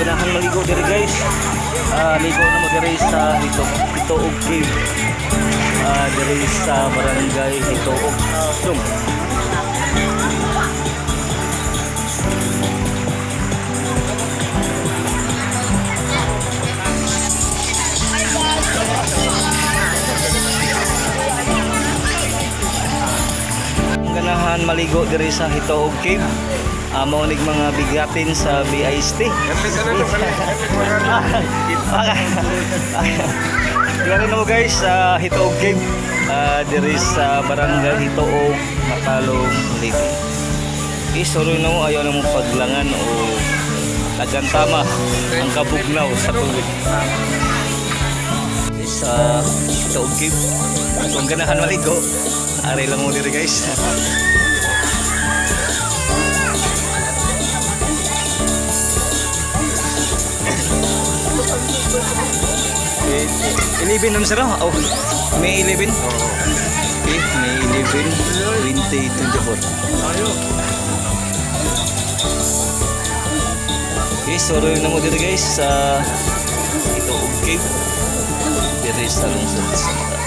Ganahan maligo diri, guys, ligo na mo diri sa Hitoog Cave. Diri sa Barangay Hitoog. Zoom. Ganahan maligo diri sa Hitoog Cave. Mao nig mga bigatin sa BIST. Diri na mo, guys, sa Hitoog Cave. Diri sa Barangay Hitoog, Matalom, Leyte. Isuroy na mo, ayaw na mo paglangan o tagantama ang kabugnaw sa tubig. Sa Hitoog Cave. Kung ganahan maligo, ari lang mo diri, guys. Okay, 11 nun sir, oh, May 11? Okay, May 11, 2024. Okay, suroy na mo diri, guys, sa Hitoog Cave. Diri sa lungsod sa Mata.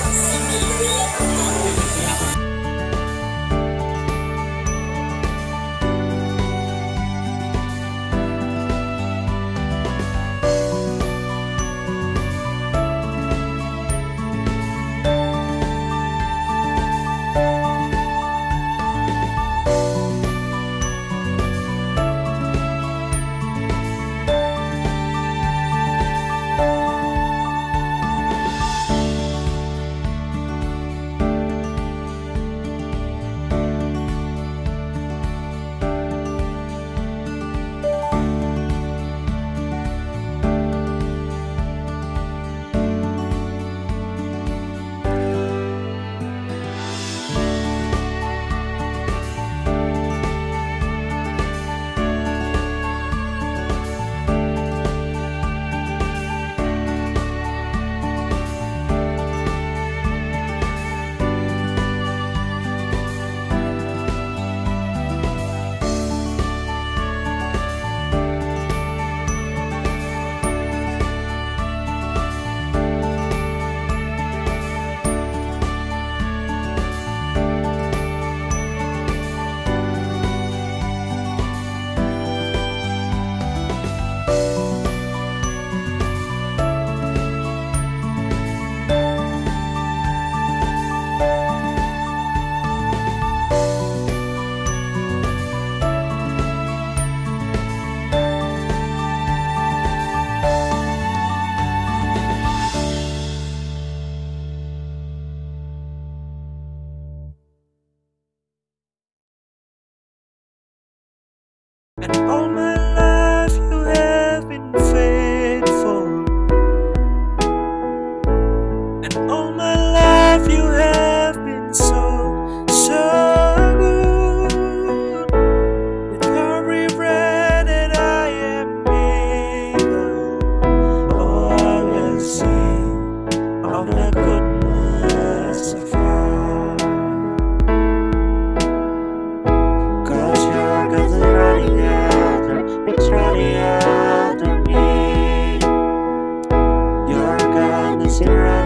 And all my life you have been faithful. And all my life you have been so, so good. With every breath that I am able, oh, I will sing of the goodness of God. 'Cause your goodness is running after, it's running after me. Your goodness is running